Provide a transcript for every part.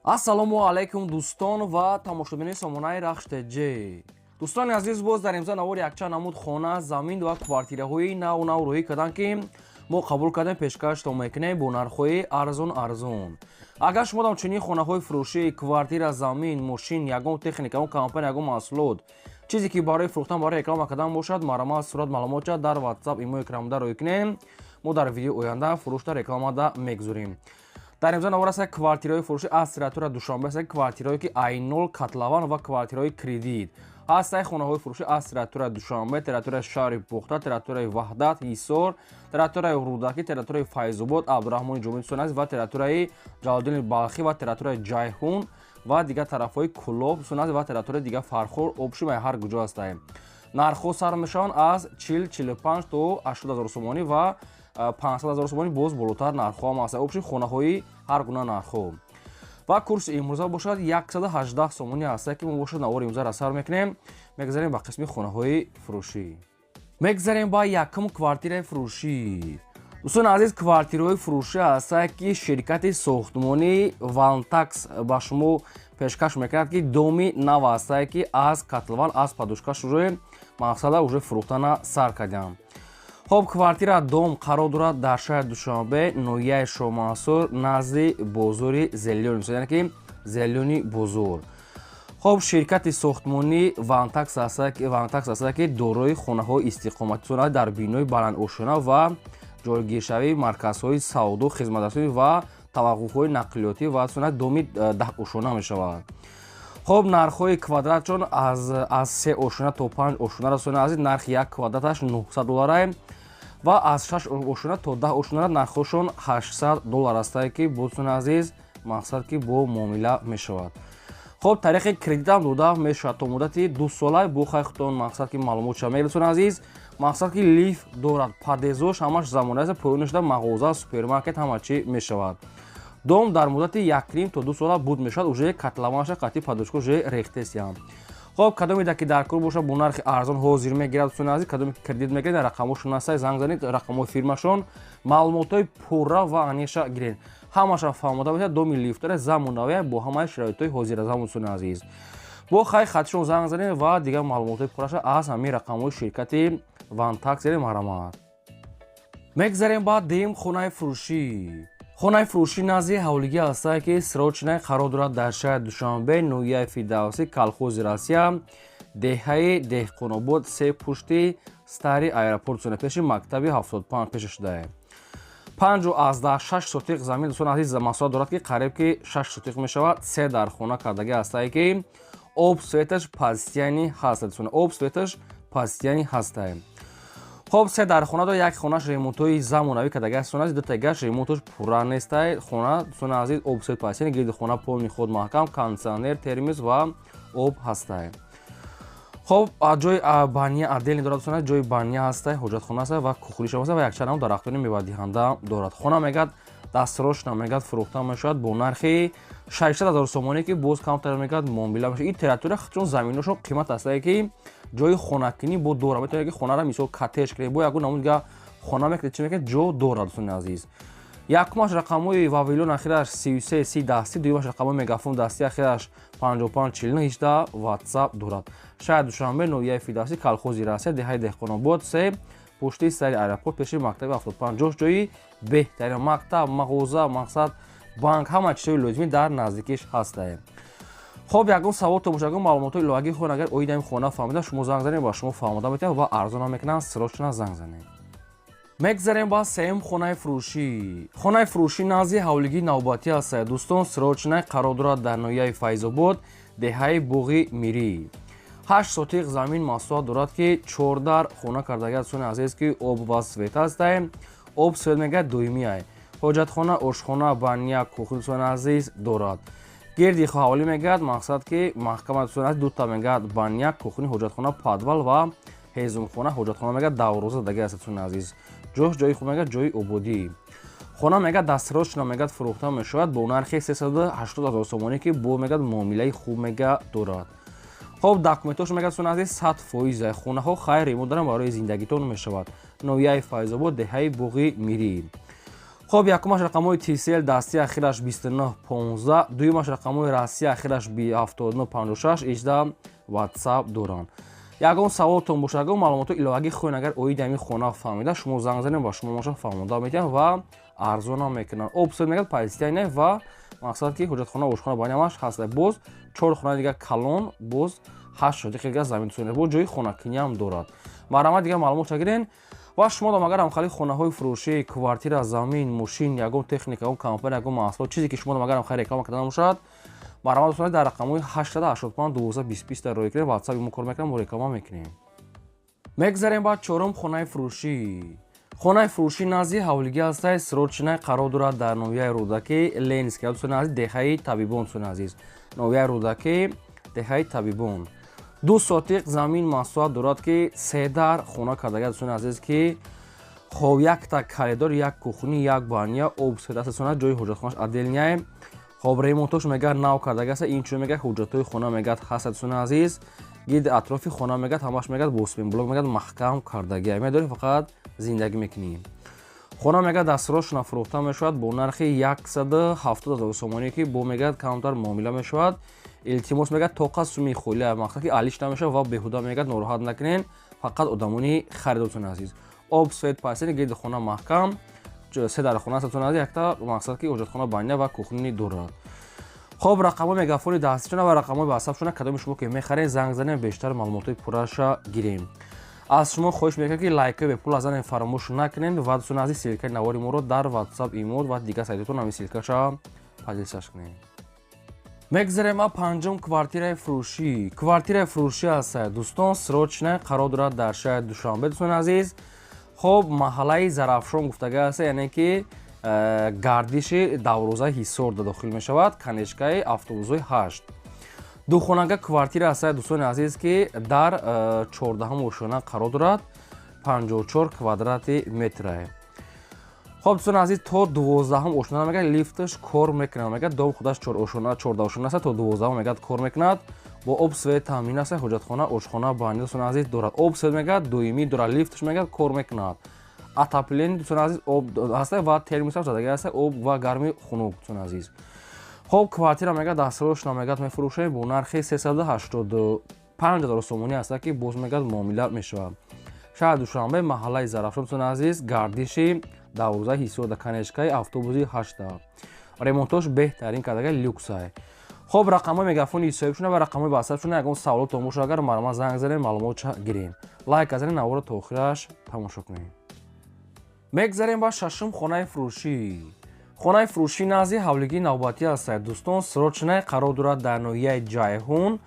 Ассалому алайкум, дӯстон ва тамошобинони сомонаи Рахш ТЖ. Дӯстони азиз, боз дар имза навори якчанд намуд хона, замин ва квартираҳои нав нав роҳӣ карданд, ки мо қабул кардем, пешкаштон мекунем бо нархҳои арзон арзон. Агар шумо дам чунин хонаҳои фурӯшӣ, квартира, замин, мошин, ягон техника, ягон компания, ягон маҳсулот, чизе ки барои фурӯхтан, барои реклама кардан бошад, марҳамат, сурат, маълумотча дар WhatsApp, имо, экранда роҳӣ кунем. Мо дар видеои оянда фурӯшта, рекламада мегузорем. Дар имза навор аст квартираҳои фурӯшӣ аз территория Душанбе аст, квартираҳое ки айнол, котлован ва квартираҳои кредит ҳастаи. Хонаҳои фурӯшӣ аз территория Душанбе, территорияи шаҳри Бохта, территорияи Ваҳдат, Ҳисор, территорияи Рӯдакӣ, территорияи Файзобод, Абдураҳмони Ҷомӣ Суназ ва территорияи Ҷалолиддини Балхӣ ва территорияи Ҷайҳун ва дигар тарафҳои Кулоб Суназ ва территорияи дигар Фархор, обши ва ҳар куҷо ҳастаем. Нархҳо сар мешаванд аз 40, 45 то 80 ҳазор сомонӣ ва 500 ҳазор сомонӣ, боз болотар нархҳо ҳам ҳаст. Обши хонаҳои ҳар гуна нархҳо ва курси имрӯза бошад 118 сомонӣ ҳаста, ки мо бошад навори имрӯзаро сар мекунем. Мегзарем ба қисми хонаҳои фурӯшӣ, мегзарем ба якум квартираи фурӯшӣ. Дӯстони азиз, квартираҳои фурӯшӣ ҳаста, ки ширкати сохтмонии Вантакс ба шумо пешкаш мекунад, ки доми нав ҳастае, ки аз котлован, аз подушка шуруъ мақсада уже фурӯхтана сар кардиам. Хоб, квартира, дом қарор дорад дар шаҳри Душанбе, ноҳияи Шоҳмансур, назди бозори Зелёный, яъне ки Зелёный бозор. Хоб, ширкати сохтмонӣ Вантакс ҳаста, ки дорои хонаҳои истиқоматӣ дар бинои баландошёна ва ҷойгиршавии марказҳои савдо, хизматрасонӣ ва таваққуфҳои нақлиётӣ ва сунат доми 10 ошёна мешавад. Хоб, нархҳои квадратшон аз се ошёна то панҷ ошёна расона аз нархи як квадраташ 900 долларае ва аз шаш ошёна то 10 ошёна нархҳошон 800 доллар астае, ки дӯстони азиз, мақсад ки бо муомила мешавад. Хоб, тариқи кредитам дода мешавад то муддати 2 сола. Бо хайхтон, мақсад ки маълумот шава мерасони азиз. Мақсад ки лифт дорад, подъездош ҳамаш замона аст, поён шуда мағоза, супермаркет, ҳама чӣ мешавад. Дом дар муддати 1,5 то 2 сола буд мешавад, уже котлованаша қатъи подушка уже рехтесиям. Хоб, кадомеда ки дар кор бошад, бо нархи арзон ҳозир мегирад, дӯстони азиз. Кадоме ки кредит мегирад, дар рақамҳошон ҳастай, занг занед, рақамҳои фирмашон, маълумотҳои пурра ва аниқша гиред, ҳамаша фаҳмода бошад. Доми лифтора, замонавия, бо ҳамаи шароитҳои ҳозира замон. Дӯстони азиз, бо хай хатишон занг занед ва дигар маълумотҳои пурраша аз ҳамин рақамҳои ширкати Вантакс гиред, марҳамат. Мегзарем ба дуюм хонаи фурӯшӣ. Хонаи фурӯшӣ назди ҳавлигӣ ҳастае, ки срочный қарор дорад дар шаҳри Душанбе, ноҳияи Фирдавсӣ, колхози Россия, деҳаи Деҳқонобод се, пушти старый аэропорт, сона пеши мактаби 75 пеша шудае. 5,6 сотиқ замин, дӯстони азиз, масоҳат дорад, ки қариб ки 6 сотиқ мешавад. Се дар хона кардагӣ ҳастае, ки об, светаш постоянный ҳаст, дӯстони, об, светаш постоянный ҳастае. Хоб, се дар хона дорад, як хонаш ремонтҳои замонавӣ кардаги аст, дӯстони азиз, дутагаш ремонтош пурра нестай. Хона, дӯстони азиз, об, свет постоянный, гирди хона полный ход, маҳкам, кондитсионер, термос ва об ҳастай. Хоб, ҷои баня отдельный дорад, дӯстони, ҷои баня ҳастай, ҳоҷатхона ҳастай ва кухниша ҳастай ва якчанд дарахтони мевадиҳанда дорад. Хона мегӯяд, дастсрочно мегӯяд, фурӯхта мешавад бо нархи 600 ҳазор сомонӣ, ки боз камтар мегӯяд, муомила мешавад. Ин территория чун заминошон қимат ҳастае, ки ҷои хонакунӣ бо дорад, метавонед ки хонаро мисол коттедж кунед, бо ягон намуд дига хона мекунед, чӣ мекунед, ҷо дорад. Дӯстони азиз, якумаш рақамҳои Вавилон, ахираш 33 30 дастӣ, дуюмаш рақамҳои Мегафон дастӣ, ахираш 55 49 18, Ватсап дорад. Шаҳри Душанбе, ноҳияи Фирдавсӣ, колхози Россия, деҳаи Деҳқонобод се, пушти старый аэропорт, пеши мактаби 75. Ҷош ҷои беҳтарин, мактаб, мағоза, мақсад, банк, ҳама чизҳои лозимӣ дар наздикиш ҳастае. Хоб, ягон саволто бошад, ягон маълумотҳои иловагӣ хоҳед, агар оиди ҳамин хона фаҳмида, шумо занг занед, ба шумо фаҳмода метавонад ва арзона мекунанд. Срочно занг занед. Мегзарем ба сеюм хонаи фурӯшӣ. Хонаи фурӯшӣ назди ҳавлигии навбатӣ ҳастае, дӯстон, срочный қарор дорад дар ноҳияи Файзобод, деҳаи Боғи Мирӣ. 8 сотиқ замин масоҳат дорад, ки чордар хона кардаги, дӯстони азиз, ки об ва свет ҳастае. Об, свет мегӯяд, доимиай. Ҳоҷатхона, ошхона, баня, кухня, дӯстони азиз, дорад. Гирди ҳавлӣ мегӯяд, мақсад ки маҳкама, дӯстони азиз, дута мегӯяд баня, кухня, ҳоҷатхона, подвал ва ҳезумхона, ҳоҷатхона мегӯяд, давроза даги аст. Дӯстони азиз, ҷош ҷои хуб мегӯяд, ҷои ободӣ. Хона мегӯяд, дастсрочно мегӯяд, фурӯхта мешавад бо нархи 380 ҳазор сомонӣ, ки бо мегӯяд, муомилаи хуб мега дорад. Хоб, документош мегӯяд, дӯстони азиз, 100%. Хонаҳо хайр ремонт доранд, барои зиндагитон мешавад. Ноҳияи Файзобод, деҳаи Боғи Мирӣ. Хоб, якумаш рақамҳои Tcell дастӣ, ахираш 2915, дуюмаш рақамҳои Россия, ахираш 7956, 18 WhatsApp доранд. Ягон саволтон бошад, ягон маълумоти иловагӣ хоҳед, агар оиди ҳамин хона фаҳмида, шумо занг занед, ба шумо моша фаҳмонда метиҳанд ва арзонам мекунанд. Об, свет мегӯяд, полистирольный ва мақсад ки ҳоҷатхона, ошхона ба ҳамаш ҳаст. Боз чор хонаи дигар калон, боз ҳашт сотиқи дигар замин тусоне, боз ҷои хонакиниам дорад. Марҳамат, дигар маълумот гирен. Ва шумо дам агар ҳамхали хонаҳои фурӯшӣ, квартира, замин, мошин, ягон техника, ягон компания, ягон маҳсулот, чизе ки шумо дам агар ҳамхали реклама карда бошад, марҳамат, дӯстон, дар рақамҳои 885 12 20 20 дар роҳӣ кунед. WhatsApp мо кор мекунем, мо реклама мекунем. Мегзарем ба чорум хонаи фурӯшӣ. Хонаи фурӯшӣ назди ҳавлигӣ ҳастай, срочный, қарор дорад дар ноҳияи Рӯдакӣ, Ленинский, дӯстони азиз, деҳаи Табибон. Дӯстони азиз, ноҳияи Рӯдакӣ, деҳаи Табибон, 2 сотиқ замин масоҳат дорад, ки се дар хона кардага, дӯстони азиз, ки хоб, якта коридор, як кухня, як баня, об, свет аст, ҷои ҳоҷатхонаш отдельный. Хоб, ремонтош мегӯяд, нав кардагааст. Инчунин мегӯяд, ҳуҷҷатҳои хона мегӯяд, ҳаст, дӯстони азиз. Гирди атрофи хона мегӯяд, ҳамаш мегӯяд, бо блок мегӯяд, маҳкам кардагия, медорӣ, фақат зиндагӣ мекунӣ. Хона мегӯяд, дастрошона фурӯхта мешавад бо нархи 170 000 сомонӣ, ки бо мегӯяд, камтар муомила мешавад. Илтимос, мегӯяд, тоқа суми холия, мақсад ки алиш намешавад ва беҳуда мегӯяд, нороҳат накунен, фақат одамони харидотон, азиз. Об, свет, пасини, гирди хона маҳкам, се дар хона аст, азиз, якта мақсад ки ҳоҷатхона, баня ва кухня дорад. Хоб, рақамҳои мегафони дастишона ва рақамҳои ватсапшона, кадоми шумо ки мехаред, занг занем, бештар маълумотҳои пурраша гирем. Аз шумо хоҳиш мекунем, ки лайкҳои бепул аз занем фаромӯш накунед ва, дӯстони азиз, ссылкаи навори моро дар WhatsApp, имо ва дигар сайтотон ҳамин ссылкаша поделиться кунед. Мегзарем ба панҷум квартираи фурӯшӣ. Квартираи фурӯшӣ аст, дӯстон, срочный, қарор дорад дар шаҳри Душанбе, дӯстони азиз. Хоб, маҳаллаи Зарафшон гуфтага аст, яъне ки гардиши Даврозаи Ҳисор дохил мешавад, конечкаи автобусҳои ҳашт. Духонага квартира аст, дӯстони азиз, ки дар 14-ҳам ошёна қарор дорад, 54 квадрати метрае. Хоб, дӯстони азиз, то 12-ҳам ошёна мегӯяд, лифташ кор мекунад. Мегӯяд, дом худаш 14 ошёна аст, то 12-ҳам мегӯяд, кор мекунад. Бо об, свет таъмин аст, ҳоҷатхона, ошхона, баня, дӯстони азиз, дорад. Об, свет мегӯяд, доимӣ дорад, лифташ мегӯяд, кор мекунад. Отопление, дӯстони азиз, об ҳаста ва термосам задагӣ аст, об ва гарми хунук, дӯстони азиз. Хоб, квартира мегӯяд, дастрошна мегӯяд, мефурӯшем бо нархи 385 000 сомонӣ аста, ки боз мегӯяд, муомила мешавад. Шаҳри Душанбе, маҳаллаи Зарафшон, дӯстони азиз, гардиши Даврозаи Ҳисор, конечкаи автобуси ҳашта. Ремонтош беҳтарин кардага, люксай. Хоб, рақамҳои мегафони ҳисобшуна ва рақамҳои ватсапшуна, ягон саволотон бошад, агар марҳамат, занг занем, маълумотша гирем. Лайк занем, наворо то охираш тамошо кунем. Мегзарем ба шашум хонаи фурӯшӣ. Хонаи фурӯшӣ назди ҳавлигии навбатӣ аст, дӯстон, срочный, қарор дорад дар ноҳияи Ҷайҳун,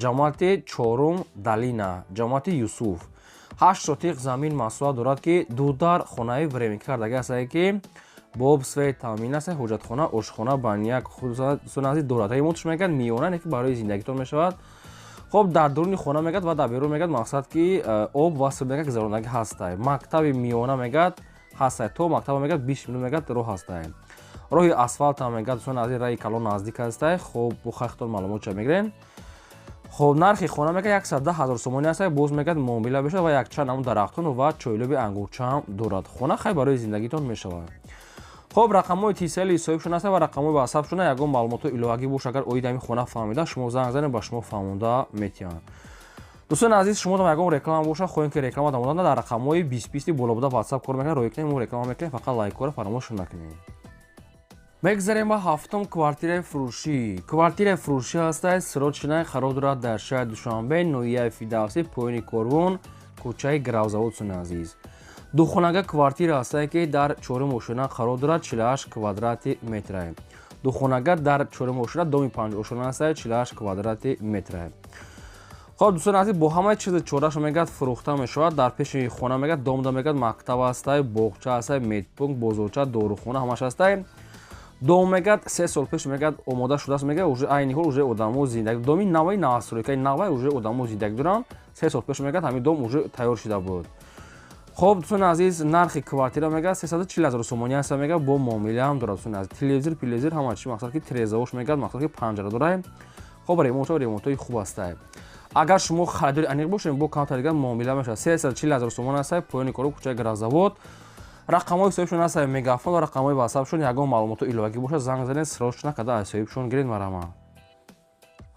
ҷамоати чорум Далина, ҷамоати Юсуф. 8 сотиқ замин масоҳат дорад, ки ду дар хонаи временка кардагӣ аст, ки бо об, свет таъмин аст, ҳоҷатхона, ошхона, баня, дӯстони азиз, дорад. Ремонтш мегӯяд, миёна не, ки барои зиндагитон мешавад. Хоб, дар дуруни хона мегӯяд ва дар берун мегӯяд, мақсад ки об ва свет мегӯяд, гузарондагӣ ҳастай. Мактаби миёна мегӯяд, ҳастай, то мактаба мегӯяд, 20 минут мегӯяд, роҳ ҳастай. Роҳи асфалт ҳам мегӯяд, дӯстони азиз, раи калон наздик ҳастай. Хоб, бо хахтон маълумотча мегирен. Хоб, нархи хона мегӯяд, 110 000 сомонӣ аст, боз мегӯяд, муомила мешавад ва якчанд намуд дарахтон ва чойлоби ангурчаам дорад. Хона хай барои зиндагитон мешавад. Хоб, рақамҳои Tcell соҳибшон аст ва рақамҳои ватсапшона. Ягон маълумотҳои иловагӣ бош, агар оиди ҳамин хона фаҳмида, шумо занг занед, ба шумо фаҳмонда метиҳанд. Дӯстони азиз, шумо дам ягон реклама боша, хоҳем ки реклама дамодан, дар рақамҳои бистбисти боло буда WhatsApp кор мекунад, роҳӣ кунем, мо реклама мекунем, фақат лайкҳоро фаромӯш накунем. Мегзарем ба ҳафтум квартираи фурӯшӣ. Квартираи фурӯшӣ ҳастай, срочный, қарор дорад дар шаҳри Душанбе, ноҳияи Фирдавсӣ, поёни Корвон, кӯчаи Гравзавод. Дӯстони азиз, духонага квартира ҳастае, ки дар чорум ошёна қарор дорад, 48 квадрати метрае. Духонага дар чорум ошёна, доми панҷ ошёна ҳастае, 48 квадрати метрае. Хоб, дӯстони азиз, бо ҳамаи чизи чораша мегӯяд, фурӯхта мешавад. Дар пеши хона мегӯяд, домда мегӯяд, мактаб ҳастай, боғча ҳастай, медпункт, бозорча, дорухона, ҳамаш ҳастай. Дом мегӯяд, 3 сол пеш мегӯяд, омода шудааст, мегӯяд, уже айни ҳол уже одамо зиндагӣ, доми наваи новостройкаи навай, уже одамо зиндагӣ доранд. 3 сол пеш мегӯяд, ҳамин дом уже тайёр шуда буд. Хоб, дӯстони азиз, нархи квартира мегӯяд, 340 000 сомонӣ аст, мегӯяд, бо муомилаам дорад. Дӯстони азиз, телевизор, пелевизор, ҳама чи, мақсад ки терезаош мегӯяд, мақсад ки панҷара дорад. Хоб, ремонтҳо, ремонтҳои хуб ҳастай. Агар шумо харидори аниқ бошед, бо камтар дигар муомила мешавад. 340 000 сомон аст, поёни кору, кӯчаи Гравзавод. Рақамҳои соҳибшон аст, Мегафон ва рақамҳои ватсапшон. Ягон маълумоту иловагӣ бошад, занг занед, срочно када аз соҳибшон гиред, марама.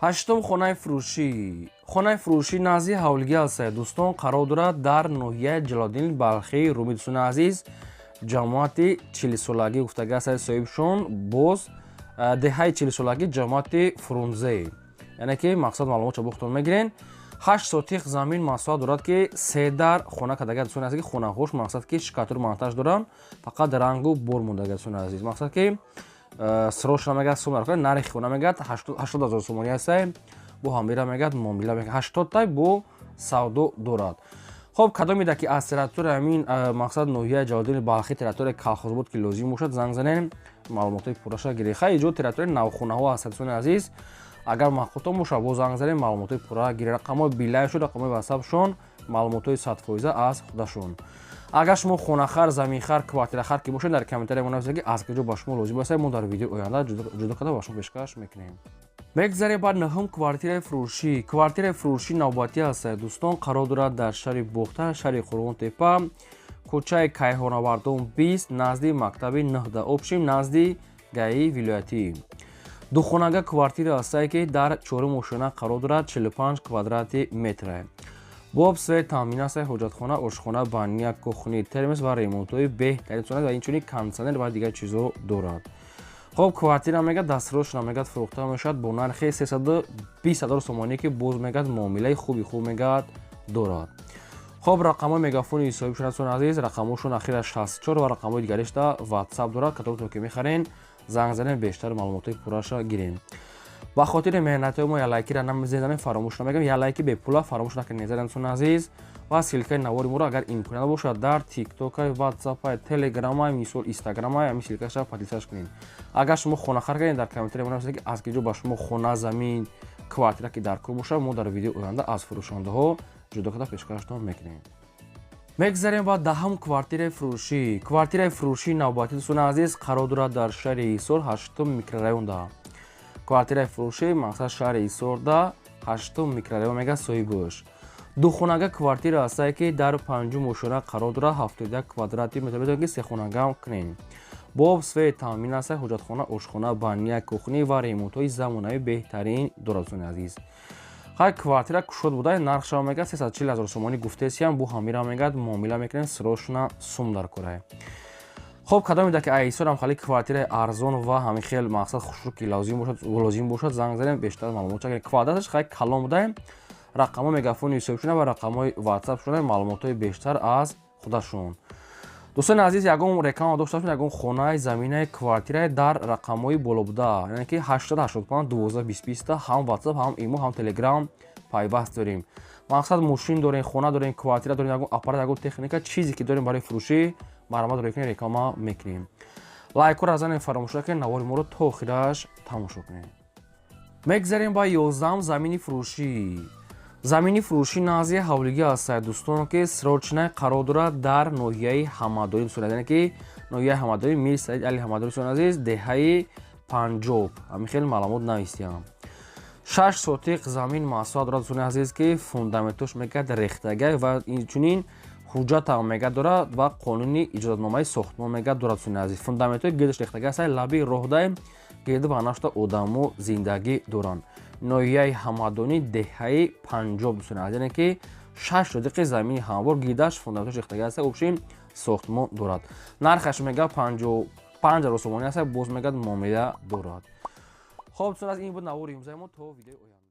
Ҳаштум хонаи фурӯшӣ. Хонаи фурӯшӣ назди ҳавлигӣ ҳастад, дӯстон, қарор дорад дар ноҳияи Ҷалолиддини Балхии Румӣ. Дӯстони азиз, ҷамоати чилсолагӣ гуфтагӣ ҳастад соҳибшон, боз деҳаи чилсолагӣ, ҷамоати Фрунзе. Яъне ки мақсад маълумотшо бохтон мегирен. 8 сотих замин масоҳат дорад, ки се дар хона кардага. Дӯстони азиз, ки хонаҳош мақсад ки штукатур монтаж доранд, фақат рангу бор мондага. Дӯстони азиз, мақсад ки срочно мегӯяд, сум нархи хона мегӯяд 80 000 сомонӣ ҳастай, бо ҳамира мегӯяд муомила мекунад, 80-тай бо савдо дорад. Хоб, кадомеда ки аз территорияи ҳамин мақсад ноҳияи Ҷалолиддини Балхӣ, территорияи Колхозобод ки лозим бошад, занг занем, маълумотҳои пурраша гиред. Хай, иҷо территорияи навхонаҳо ҳаст. Дӯстони азиз, агар маъқултон бошад, боз занг занем, маълумотҳои пурра гиред. Рақамҳои Билайншон, рақамҳои ватсапшон, маълумотҳои 100% аз худашон. Агар шумо хонахар, заминхар, квартирахар ки бошед, дар комментария мо нависед, ки аз куҷо ба шумо лозим аст, мо дар видеои оянда ҷудо карда ба шумо пешкаш мекунем. Мегзарем ба нӯҳум квартираи фурӯшӣ. Квартираи фурӯшӣ навбатӣ ҳастад, дӯстон, қарор дорад дар шаҳри Бохтар, шаҳри Қурғонтепа, кӯчаи Кайҳонавардон 20, назди мактаби нӯҳда, общим назди ГАИ вилоятӣ. Духонага квартира ҳастае, ки дар чорум ошёна қарор дорад, 45 квадрати метре, бо об, свет таъмин аст, ҳоҷатхона, ошхона, баня, кухни, термос ва ремонтҳои беҳтарин ва инчунин кондитсионер ва дигар чизҳо дорад. Хоб, квартира мегӯяд дастрочно мегӯяд фурӯхта мешавад бо нархи 320 000 сомонӣ, ки боз мегӯяд муомилаи хуби хуб мегӯяд дорад. Хоб, рақамҳои Мегафони соҳибшон, дӯстони азиз, рақамҳошон ахира 64 ва рақамҳои дигаришда ватсап дорад. Кадомтон ки мехарен, занг занем, бештар маълумотҳои пурраша гирем. Ба хотири меҳнатҳои мо як лайкира намезанем, фаромӯш намегам, як лайки бепула фаромӯш накунед, занем, дӯстони азиз. Ва ссылкаи навори моро, агар имконият бошад, дар Тиктокай, Ватсапай, Телеграмай, мисол Инстаграмай, ҳамин ссылкаша поделиться кунед. Агар шумо хонахар кардед, дар комментария менависед, ки аз киҷо ба шумо хона, замин, квартира ки дар кор бошад, мо дар видеои оянда аз фурӯшандаҳо ҷудо карда пешкаштон мекунем. Мегзарем ба даҳум квартираи фурӯшӣ. Квартираи фурӯшии навбатӣ, дӯстони азиз, қарор дорад дар шаҳри Ҳисор, ҳаштум микрорайонда. Квартираи фурӯшӣ мақсад шаҳри Ҳисорда, ҳаштум микрорайон мегӯяд соҳибош. Духонага квартира ҳастае, ки дар панҷум ошёна қарор дорад, 71 квадрати метр. Метавонед, ки сехонагаам кунед. Бо об, свет таъмин аст, ҳоҷатхона, ошхона, баня, кухни ва ремонтҳои замонавӣ беҳтарин дорад. Дӯстони азиз, хай, квартира кушод буда, нархшава мегӯяд 340 000 сомонӣ гуфтесиям, бу ҳамира мегӯяд муомила мекунем, срочно сум дар корае. Хоб, кадомеда ки айсорам хали квартираи арзон ва ҳамин хел мақсад хушрӯ ки лозим бошад, занг занем, бештар маълумот чакунем. Квадраташ хай калон буда. Рақамҳои Мегафони ҳисобшуна ва рақамҳои ватсап шуна, маълумотҳои бештар аз худашон. Дӯстони азиз, ягон реклама дошта бошед, ягон хонаи, заминаи, квартираи, дар рақамҳои боло буда, яъне ки 885 12 20 20, ҳам Ватсап, ҳам Имо, ҳам Телеграм пайваст дорем. Мақсад мошин дорем, хона дорем, квартира дорем, ягон аппарат, ягон техника, чизе ки дорем барои фурӯшӣ, марҳамат рӯй кунед, реклама мекунем. Лайкҳоро занем, фаромӯш накунед, навори моро то охираш тамошо кунед. Мегзарем ба 11-ум замини фурӯшӣ. Замини фурӯшӣ назди ҳавлигӣ ҳастад, дӯстон, ки срочно қарор дорад дар ноҳияи Ҳамадонӣ, дӯстони, яъне ки ноҳияи Ҳамадонӣ, Мир Саид Али Ҳамадонӣ, дӯстони азиз, деҳаи Панҷоб. Ҳамин хеле маълумот навистиям. 6 сотиқ замин масоҳат дорад, дӯстони азиз, ки фундаментош мегӯяд рехтагай ва инчунин ҳуҷҷатам мегӯяд дорад ва қонуни иҷозатномаи сохтмон мегӯяд дорад. Дӯстони азиз, фундаментҳои гирдаш рехтагай аст, лаби роҳдай, гирду ба нашта одамо зиндагӣ доранд. Ноҳияи Ҳамадонӣ, деҳаи Панҷоб, дӯстони азиз, яъне ки 6 сотиқи замини ҳамвор, гирдаш фундаментош рехтагай аст, общем сохтмон дорад. Нархаш мегӯяд 55 000 сомонӣ аст, боз мегӯяд муомила дорад. Хоб, дӯстон, аз ин буд навори имрӯзаи мо. То видеои оянда.